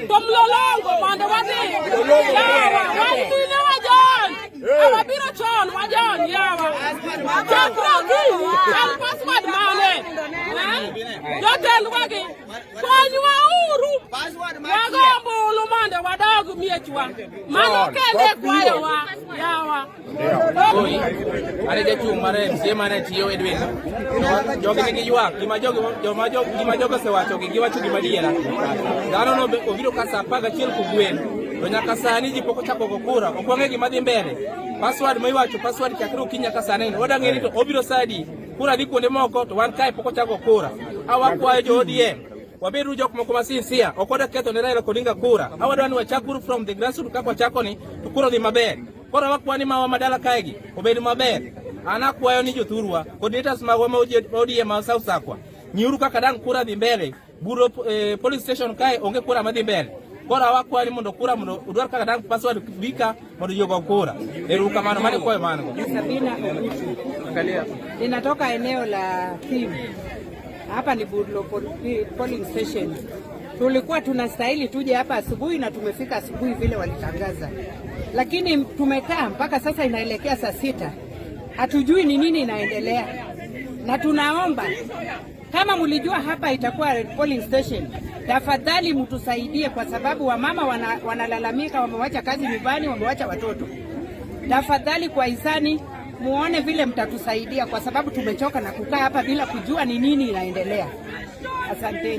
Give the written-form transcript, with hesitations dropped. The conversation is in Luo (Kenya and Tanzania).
To Mlolongo mondo wadhi. Yawa, wan mine wajony. Awabiro chon wajony yawa. Chakre okinyi, en password mane? Eh? Jotendwa gi, konywa uru. Wago ombulu mondo wadog miechwa. Mano kende kwayowa yawa. Ane jachung' mar MCA mane tiyo Edwin. Jogi nigi ywak, gima jogi joma jogi gima jogi osewacho gi giwacho gima adiera. Dhano no obiro ka saa 11 kogwen. To nyaka sani ji pok ochako go kura, ok wang'e gima dhi mbele. Password ma iwacho password chakre okinyi nyaka sani. Wadwa ng'eyo ni to obiro saa adi? Kura dhi kuonde moko to wan kae pok ochako kura. Awakwayo jo ODM wabedu jok moko ma sincere, ok wadwa ketho ne Raila Odinga kura. Awadwa ni wachak from the grassroots kaka wachako ni to kura dhi maber. Koro wakwa ni mawa madala kaegi obed maber. An akwayo ni jothurwa, coordinators magwa ma ODM ma South Sakwa, ng'iuru kaka dang' kura dhi mbele. Buro police station kae onge kura madhi mbele. Koro awakwayo ni mondo kura mondo udwar kaka dang' password bika mondo ji ogo kura. Ero kamano, mano kwayo mano. Sabina Ogutu. Ninatoka eneo la Kim. Hapa ni Budlo polling station. Tulikuwa tunastahili tuje hapa asubuhi na tumefika asubuhi vile walitangaza, lakini tumekaa mpaka sasa inaelekea saa 6, hatujui ni nini inaendelea, na tunaomba kama mlijua hapa itakuwa polling station, tafadhali mtusaidie, kwa sababu wamama wanalalamika, wamewacha kazi nyumbani, wamewacha watoto. Tafadhali kwa hisani muone vile mtatusaidia, kwa sababu tumechoka na kukaa hapa bila kujua ni nini inaendelea. Asanteni.